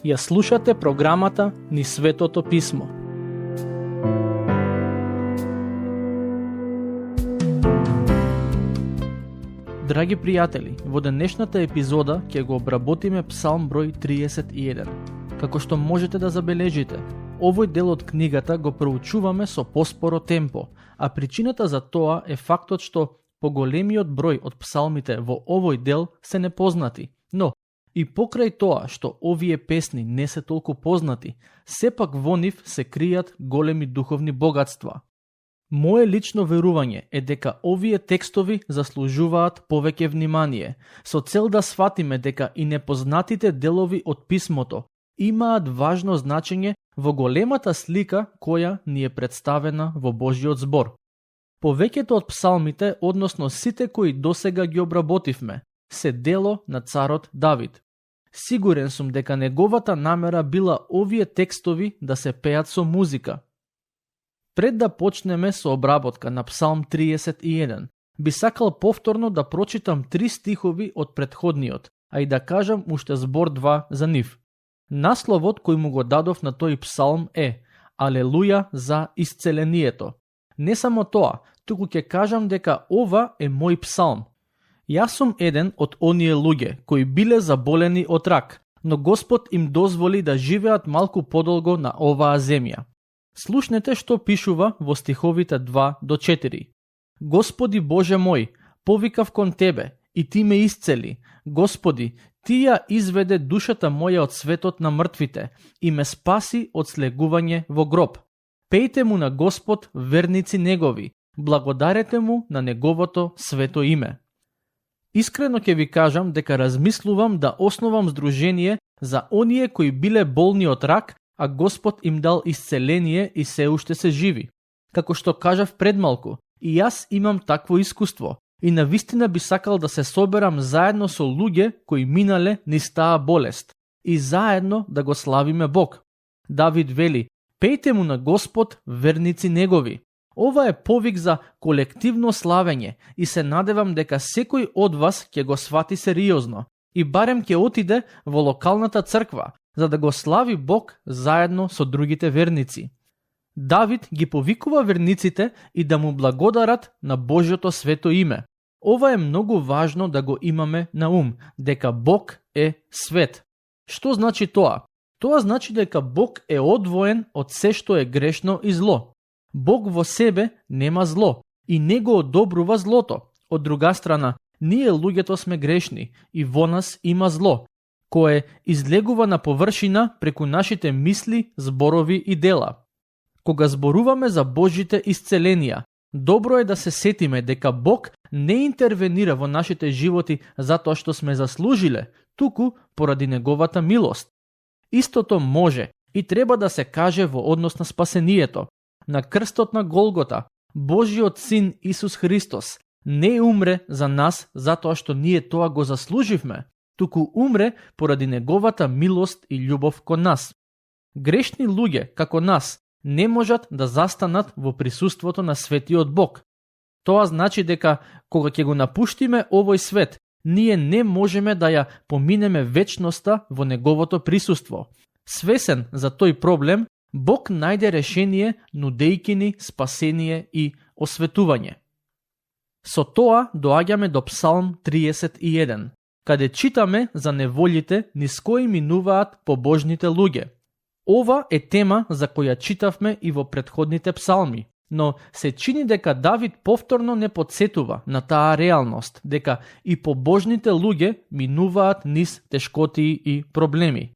Ја слушате програмата Низ Светото Писмо. Драги пријатели, во денешната епизода ќе го обработиме Псалм број 31. Како што можете да забележите, овој дел од книгата го проучуваме со поспоро темпо, а причината за тоа е фактот што поголемиот број од псалмите во овој дел се непознати. Но, и покрај тоа што овие песни не се толку познати, сепак во нив се кријат големи духовни богатства. Мое лично верување е дека овие текстови заслужуваат повеќе внимание, со цел да сватиме дека и непознатите делови од писмото имаат важно значење во големата слика која ни е представена во Божјиот збор. Повеќето од псалмите, односно сите кои досега ги обработивме, се дело на царот Давид. Сигурен сум дека неговата намера била овие текстови да се пеат со музика. Пред да почнеме со обработка на Псалм 31, би сакал повторно да прочитам 3 стихови од претходниот, а и да кажам уште збор 2 за нив. Насловот кој му го дадов на тој псалм е Алелуја за исцелението. Не само тоа, туку ќе кажам дека ова е мој псалм. Јас сум еден од оние луѓе кои биле заболени од рак, но Господ им дозволи да живеат малку подолго на оваа земја. Слушнете што пишува во стиховите 2 до 4. Господи Боже мој, повикав кон Тебе и Ти ме исцели. Господи, Ти ја изведе душата моја од светот на мртвите и ме спаси од слегување во гроб. Пејте му на Господ, верници Негови, благодарете му на Неговото свето име. Искрено ќе ви кажам дека размислувам да основам здружение за оние кои биле болни од рак, а Господ им дал исцеление и се уште се живи. Како што кажав предмалку, и јас имам такво искуство и навистина би сакал да се соберам заедно со луѓе кои минале низ таа болест и заедно да го славиме Бог. Давид вели, пејте му на Господ, верници Негови. Ова е повик за колективно славење и се надевам дека секој од вас ќе го свати сериозно и барем ќе отиде во локалната црква, за да го слави Бог заедно со другите верници. Давид ги повикува верниците и да му благодарат на Божјото свето име. Ова е многу важно да го имаме на ум, дека Бог е свет. Што значи тоа? Тоа значи дека Бог е одвоен од се што е грешно и зло. Бог во себе нема зло и не го одобрува злото. Од друга страна, ние луѓето сме грешни и во нас има зло, кое излегува на површина преку нашите мисли, зборови и дела. Кога зборуваме за Божите исцеленија, добро е да се сетиме дека Бог не интервенира во нашите животи затоа што сме заслужиле, туку поради Неговата милост. Истото може и треба да се каже во однос на спасението. На крстот на Голгота, Божиот Син Исус Христос не умре за нас затоа што ние тоа го заслуживме, туку умре поради Неговата милост и љубов кон нас. Грешни луѓе, како нас, не можат да застанат во присуството на светиот Бог. Тоа значи дека кога ќе го напуштиме овој свет, ние не можеме да ја поминеме вечноста во Неговото присуство. Свесен за тој проблем, Бог најде решение нудејќи ни спасение и осветување. Со тоа доаѓаме до Псалм 31, каде читаме за неволите низ кои минуваат побожните луѓе. Ова е тема за која читавме и во претходните псалми, но се чини дека Давид повторно не подсетува на таа реалност, дека и побожните луѓе минуваат низ тешкотии и проблеми.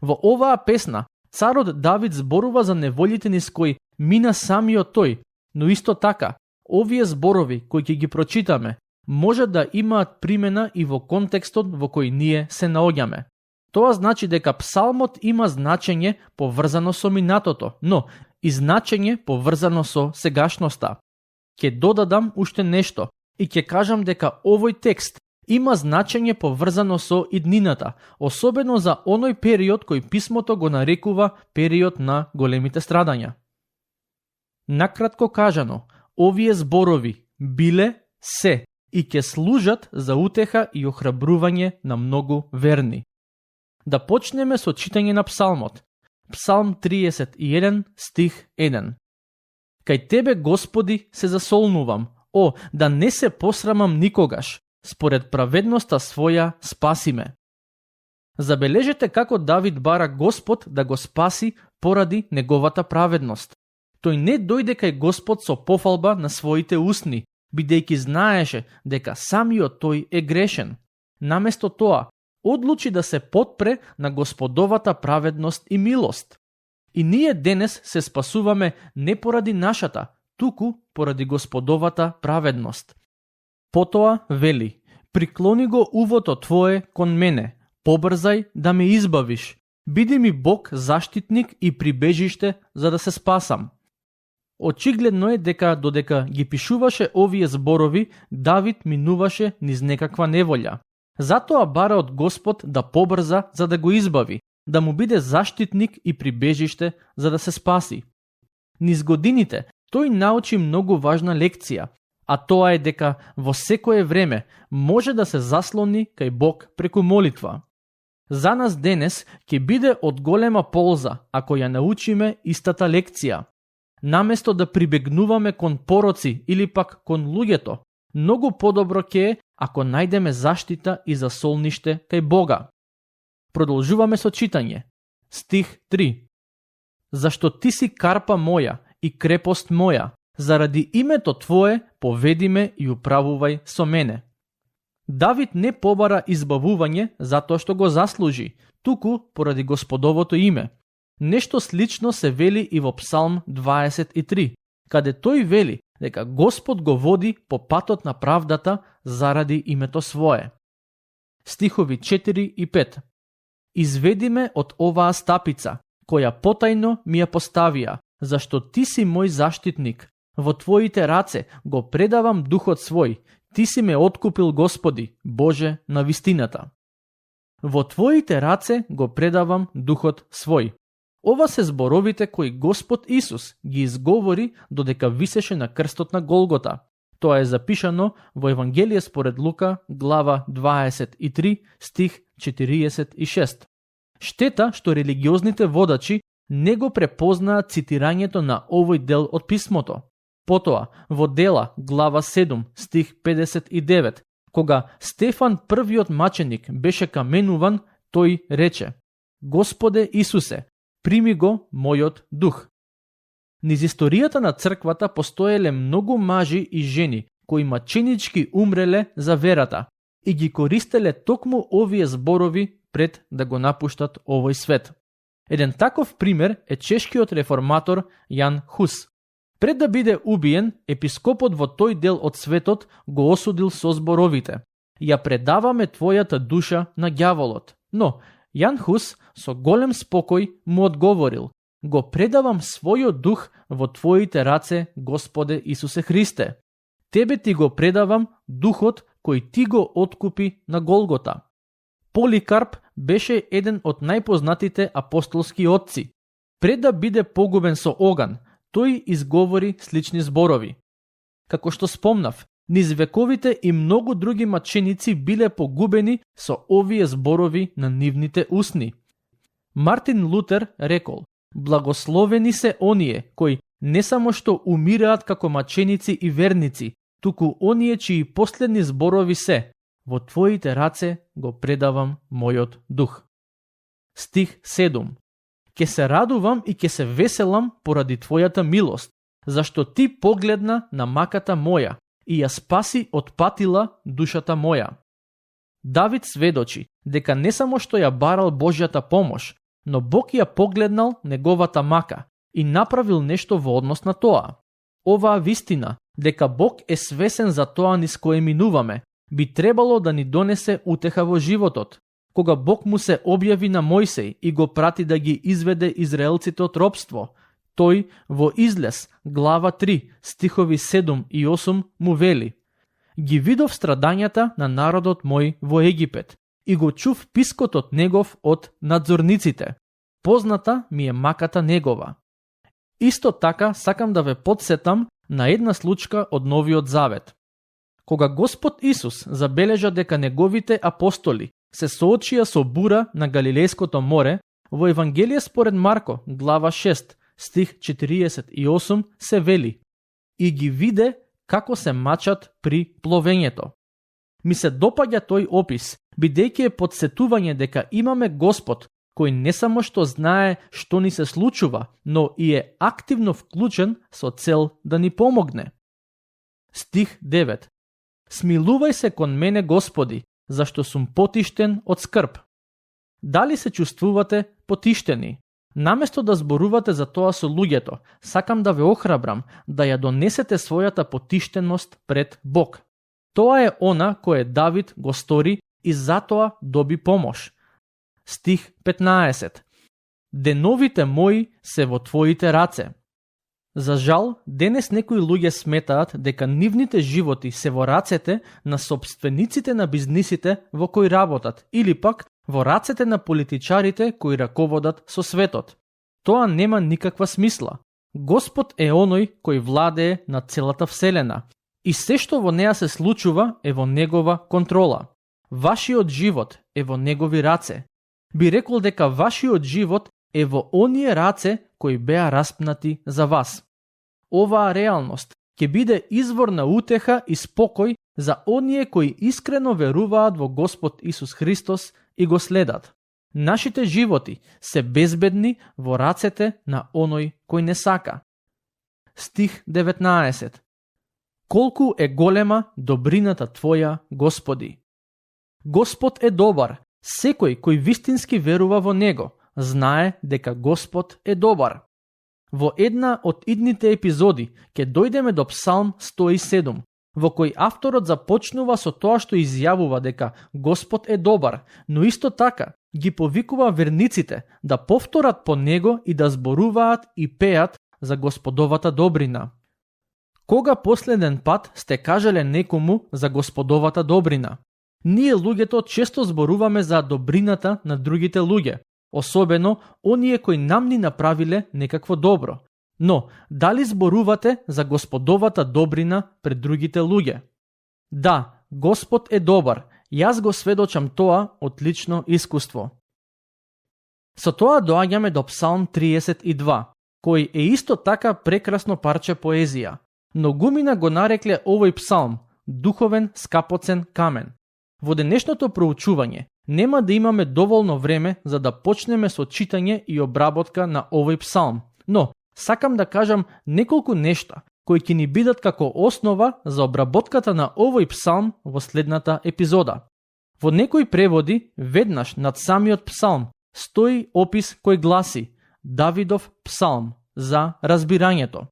Во оваа песна, царот Давид зборува за неволите низ кои мина самиот тој, но исто така, овие зборови кои ќе ги прочитаме, може да имаат примена и во контекстот во кој ние се наоѓаме. Тоа значи дека псалмот има значење поврзано со минатото, но и значење поврзано со сегашноста. Ќе додадам уште нешто и ќе кажам дека овој текст има значење поврзано со иднината, особено за оној период кој писмото го нарекува период на големите страдања. Накратко кажано, овие зборови биле се и ќе служат за утеха и охрабрување на многу верни. Да почнеме со читање на псалмот. Псалм 31 стих 1. Кај тебе, Господи, се засолнувам, о, да не се посрамам никогаш, според праведноста своја спаси ме. Забележете како Давид бара Господ да го спаси поради неговата праведност. Тој не дојде кај Господ со пофалба на своите усни, бидејќи знаеше дека самиот тој е грешен. Наместо тоа, одлучи да се потпре на Господовата праведност и милост. И ние денес се спасуваме не поради нашата, туку поради Господовата праведност. Потоа вели: приклони го увото твое кон мене, побрзај да ме избавиш, биди ми Бог заштитник и прибежиште за да се спасам. Очигледно е дека додека ги пишуваше овие зборови, Давид минуваше низ некаква неволја. Затоа бара од Господ да побрза за да го избави, да му биде заштитник и прибежиште за да се спаси. Низ годините тој научи многу важна лекција, а тоа е дека во секое време може да се заслони кај Бог преку молитва. За нас денес ќе биде од голема полза ако ја научиме истата лекција. Наместо да прибегнуваме кон пороци или пак кон луѓето, многу подобро ќе е ако најдеме заштита и засолниште кај Бога. Продолжуваме со читање. Стих 3. Зашто ти си карпа моја и крепост моја, заради името Твое поведи ме и управувај со мене. Давид не побара избавување затоа што го заслужи, туку поради Господовото име. Нешто слично се вели и во Псалм 23, каде тој вели дека Господ го води по патот на правдата заради името свое. Стихови 4 и 5. Изведи ме од оваа стапица, која потајно ми ја поставија, зашто ти си мој заштитник. Во твоите раце го предавам духот свој, ти си ме откупил, Господи, Боже на вистината. Во твоите раце го предавам духот свој. Ова се зборовите кои Господ Исус ги изговори додека висеше на крстот на Голгота. Тоа е запишано во Евангелие според Лука, глава 23, стих 46. Штета што религиозните водачи не го препознаат цитирањето на овој дел од писмото. Потоа, во Дела, глава 7, стих 59, кога Стефан, првиот маченик, беше каменуван, тој рече: Господе Исусе, прими го мојот дух. Низ историјата на црквата постоеле многу мажи и жени кои маченички умреле за верата и ги користеле токму овие зборови пред да го напуштат овој свет. Еден таков пример е чешкиот реформатор Јан Хус. Пред да биде убиен, епископот во тој дел од светот го осудил со зборовите: ја предаваме твојата душа на ѓаволот. Но Јан Хус со голем спокој му одговорил: го предавам својот дух во твоите раце, Господе Исусе Христе. Тебе ти го предавам духот кој ти го откупи на Голгота. Поликарп беше еден од најпознатите апостолски отци. Пред да биде погубен со оган, тој изговори слични зборови. Како што спомнав, низ вековите и многу други маченици биле погубени со овие зборови на нивните усни. Мартин Лутер рекол: благословени се оние кои не само што умираат како маченици и верници, туку оние чии последни зборови се: во твоите раце го предавам мојот дух. Стих 7. Ке се радувам и ке се веселам поради твојата милост, зашто ти погледна на маката моја и ја спаси од патила душата моја. Давид сведочи дека не само што ја барал Божјата помош, но Бог ја погледнал неговата мака и направил нешто во однос на тоа. Оваа вистина, дека Бог е свесен за тоа низ кое минуваме, би требало да ни донесе утеха во животот. Кога Бог му се објави на Мојсей и го прати да ги изведе израелците од робство, тој во Излез, глава 3, стихови 7 и 8 му вели: ги видов страдањата на народот мој во Египет и го чув пискотот негов од надзорниците. Позната ми е маката негова. Исто така сакам да ве подсетам на една случка од Новиот Завет. Кога Господ Исус забележа дека неговите апостоли се соочија со бура на Галилејското море, во Евангелие според Марко, глава 6, стих 48 се вели: и ги виде како се мачат при пловењето. Ми се допаѓа тој опис, бидејќи е подсетување дека имаме Господ, кој не само што знае што ни се случува, но и е активно вклучен со цел да ни помогне. Стих 9. Смилувај се кон мене, Господи, зашто сум потиштен од скрб. Дали се чувствувате потиштени? Наместо да зборувате за тоа со луѓето, сакам да ве охрабрам да ја донесете својата потиштеност пред Бог. Тоа е она кое Давид го стори и затоа доби помош. Стих 15. Деновите мои се во Твоите раце. За жал, денес некои луѓе сметаат дека нивните животи се во рацете на собствениците на бизнисите во кои работат, или пак во рацете на политичарите кои раководат со светот. Тоа нема никаква смисла. Господ е оној кој владее на целата вселена и се што во неа се случува е во негова контрола. Вашиот живот е во негови раце. Би рекол дека вашиот живот е во оние раце кои беа распнати за вас. Оваа реалност ќе биде извор на утеха и спокој за оние кои искрено веруваат во Господ Исус Христос и го следат. Нашите животи се безбедни во рацете на оној кој не сака. Стих 19. Колку е голема добрината Твоја, Господи! Господ е добар. Секој кој вистински верува во Него, знае дека Господ е добар. Во една од идните епизоди ќе дојдеме до Псалм 107, во кој авторот започнува со тоа што изјавува дека Господ е добар, но исто така ги повикува верниците да повторат по него и да зборуваат и пеат за Господовата добрина. Кога последен пат сте кажале некому за Господовата добрина? Ние луѓето често зборуваме за добрината на другите луѓе, особено оние кои нам ни направиле некакво добро. Но, дали зборувате за Господовата добрина пред другите луѓе? Да, Господ е добар. Јас го сведочам тоа од лично искуство. Со тоа доаѓаме до Псалм 32, кој е исто така прекрасно парче поезија. Многумина го нарекле овој псалм духовен скапоцен камен. Во денешното проучување нема да имаме доволно време за да почнеме со читање и обработка на овој псалм, но сакам да кажам неколку нешта кои ќе ни бидат како основа за обработката на овој псалм во следната епизода. Во некои преводи, веднаш над самиот псалм, стои опис кој гласи Давидов псалм за разбирањето.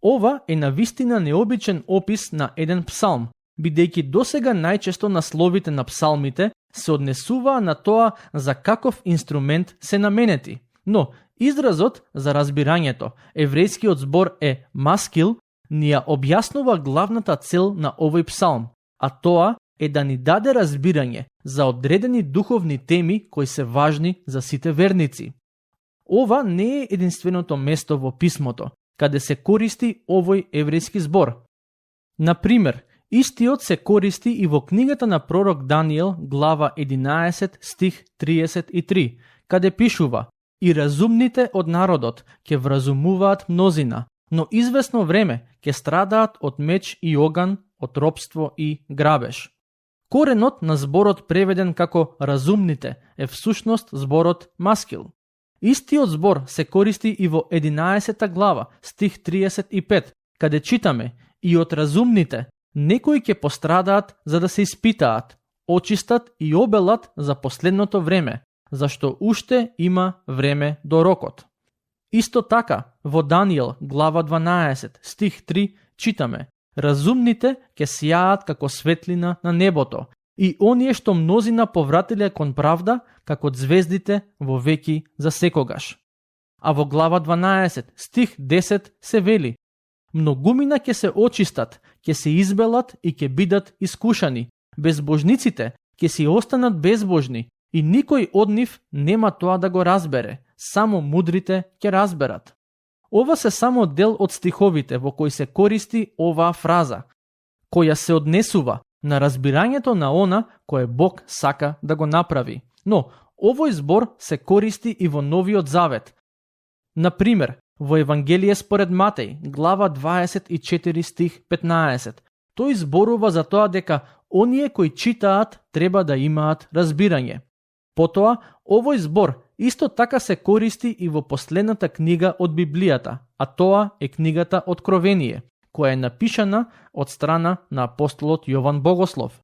Ова е навистина необичен опис на еден псалм, бидејќи досега најчесто насловите на псалмите се однесуваа на тоа за каков инструмент се наменети. Но изразот за разбирањето, еврејскиот збор е маскил, ни ја објаснува главната цел на овој псалм, а тоа е да ни даде разбирање за одредени духовни теми кои се важни за сите верници. Ова не е единственото место во писмото каде се користи овој еврејски збор. Например, истиот се користи и во книгата на пророк Даниел, глава 11, стих 33, каде пишува: и разумните од народот ќе вразумуваат мнозина, но извесно време ќе страдаат од меч и оган, од робство и грабеж. Коренот на зборот преведен како разумните е всушност зборот маскил. Истиот збор се користи и во 11 глава, стих 35, каде читаме: и од разумните некои ќе пострадаат за да се испитаат, очистат и обелат за последното време, зашто уште има време до рокот. Исто така, во Даниел, глава 12, стих 3, читаме: разумните ќе сјаат како светлина на небото, и оние што мнозина повратиле кон правда, како звездите во веки за секогаш. А во глава 12, стих 10 се вели: многумина ќе се очистат, ќе се избелат и ќе бидат искушани. Безбожниците ќе си останат безбожни и никој од нив нема тоа да го разбере, само мудрите ќе разберат. Ова се само дел од стиховите во кои се користи оваа фраза. која се однесува на разбирањето на она кое Бог сака да го направи. Но, овој збор се користи и во Новиот Завет. Например, во Евангелие според Матеј, глава 24 стих 15, тој зборува за тоа дека оние кои читаат треба да имаат разбирање. Потоа, овој збор исто така се користи и во последната книга од Библијата, а тоа е книгата Откровение, која е напишана од страна на апостолот Јован Богослов.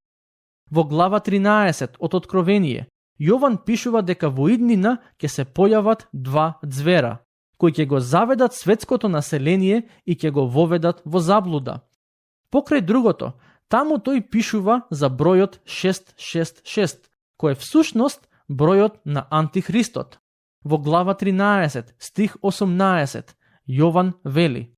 Во глава 13 од Откровение, Јован пишува дека во иднина ќе се појават два ѕвера, кои ќе го заведат светското население и ќе го воведат во заблуда. Покрај другото, таму тој пишува за бројот 666, кој е всушност бројот на Антихристот. Во глава 13, стих 18, Јован вели: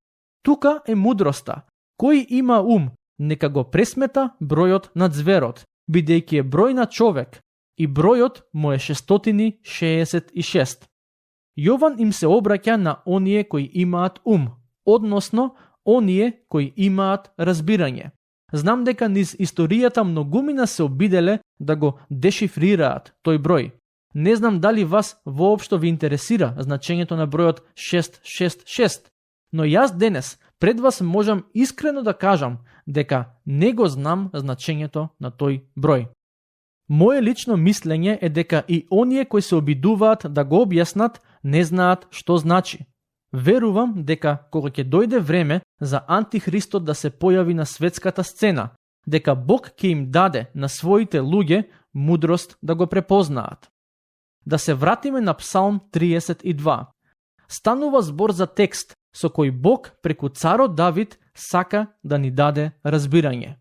тука е мудроста, кој има ум, нека го пресмета бројот на ѕверот, бидејќи е број на човек, и бројот му е 666. Јован им се обраќа на оние кои имаат ум, односно оние кои имаат разбирање. Знам дека низ историјата многумина се обиделе да го дешифрираат тој број. Не знам дали вас воопшто ви интересира значењето на бројот 666, но јас денес пред вас можам искрено да кажам дека не го знам значењето на тој број. Моje лично мислење е дека и оние кои се обидуваат да го објаснат не знаат што значи. Верувам дека кога ќе дојде време за Антихристот да се појави на светската сцена, дека Бог ќе им даде на своите луѓе мудрост да го препознаат. Да се вратиме на Псалм 32. Станува збор за текст со кој Бог преку царот Давид сака да ни даде разбирање.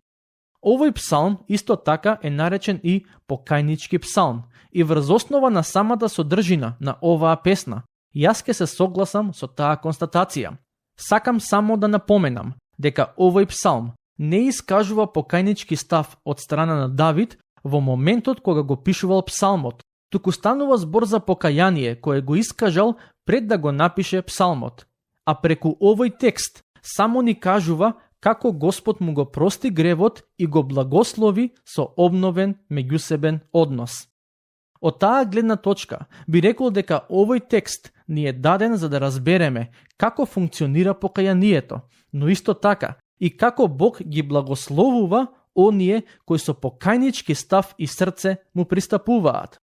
Овој псалм исто така е наречен и покајнички псалм и врз основа на самата содржина на оваа песна, јас ке се согласам со таа констатација. Сакам само да напоменам дека овој псалм не искажува покајнички став од страна на Давид во моментот кога го пишувал псалмот, туку станува збор за покаяние кое го искажал пред да го напише псалмот. А преку овој текст само ни кажува како Господ му го прости гревот и го благослови со обновен меѓусебен однос. Од таа гледна точка би рекол дека овој текст ни е даден за да разбереме како функционира покајанието, но исто така и како Бог ги благословува оние кои со покајнички став и срце му пристапуваат.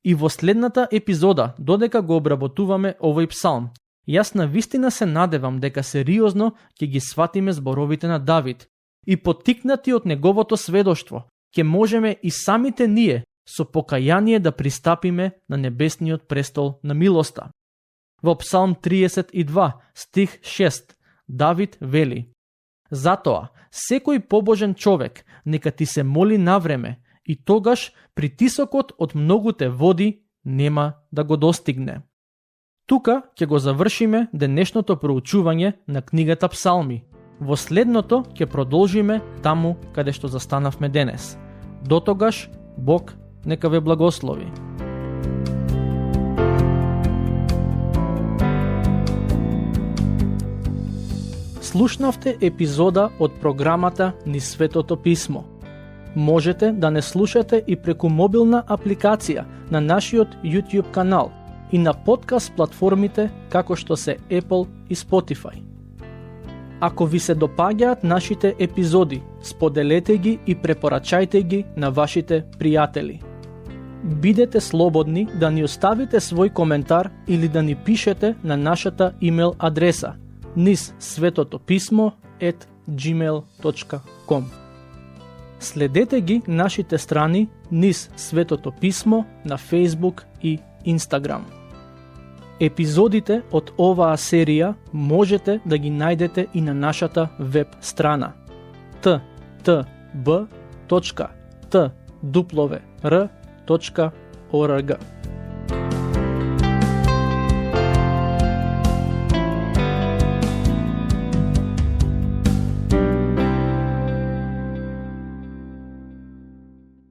И во следната епизода, додека го обработуваме овој псалм, јас навистина се надевам дека сериозно ќе ги сватиме зборовите на Давид и поттикнати од неговото сведоштво, ќе можеме и самите ние со покаяние да пристапиме на небесниот престол на милоста. Во Псалм 32, стих 6, Давид вели: затоа, секој побожен човек нека ти се моли навреме и тогаш притисокот од многуте води нема да го достигне. Тука ќе го завршиме денешното проучување на книгата Псалми. Во следното ќе продолжиме таму каде што застанавме денес. Дотогаш, Бог нека ве благослови. Слушнавте епизода од програмата Низ Светото Писмо. Можете да не слушате и преку мобилна апликација на нашиот YouTube канал и на подкаст платформите како што се Apple и Spotify. Ако ви се допаѓаат нашите епизоди, споделете ги и препорачајте ги на вашите пријатели. Бидете слободни да ни оставите свој коментар или да ни пишете на нашата имейл адреса nizsvetotopисmo@gmail.com. Следете ги нашите страни Низ Светото Писмо на Facebook и Instagram. Епизодите од оваа серија можете да ги најдете и на нашата веб страна ttb.twr.org.